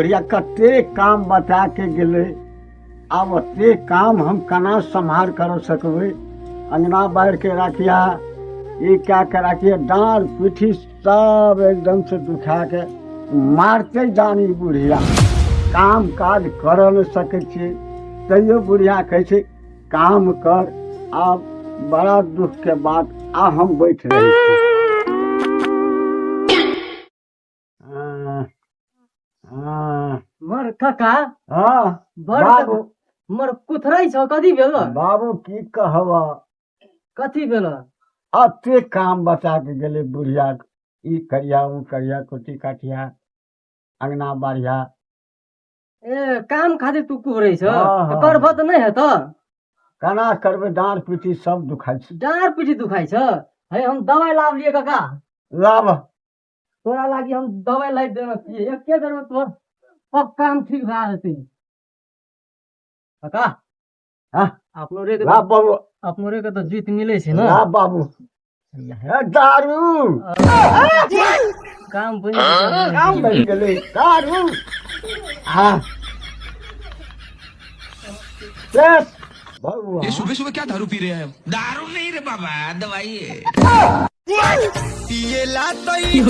बुढ़िया कते काम बता के गेलै। आब ओते काम हम केना सम्हार कर सकबै? अंगना बाहर के राखिया, ई कए के राखिया, डाँड़ पीठी सब एकदम से दुखा के मारते जानी बुढ़िया। काम काज कर नहि सकै छियै, तैयो बुढ़िया कहै छै काम कर। आब बड़ा दुख के बात, आ हम बैठ रहै छी। हाँ, हाँ। मर काका। हाँ। बड़ बाबू। मर कुथरै छौ, कथी भेल? बाबू, की कहब। कथी भेल? अते काम बचा के गेलै बुढ़िया, ई करिया, ओ करिया, कुट्टी काटिया, अंगना बाढ़िया। ए, काम खातिर तू कुहरै छ? हाँ, हाँ। करबह तऽ नहि हेतौ। केना करबै? डाँड़ पीठी सब दुखाइ छै। डाँड़ पीठी दुखाइ छ? हे, हम दवाइ लाबलियै काका। लाब। तोरा लागि हम दवाइ लाबि देने छियै, एके बेरमे तोहर सब काम ठीक भए जेतै काका। हाँ। अपनो रे के। लाब बाबू। अपनो रे के तऽ जीत मिलै छै ने। लाब बाबू, हे दारू। काम बनि गेलै। काम बनि गेलै, दारू। हाँ, शेष बबुआ। ये सुबह सुबह क्या दारू पी रहे हैं? दारू नहीं रे बाबा, दवाई है। पिएला तो ई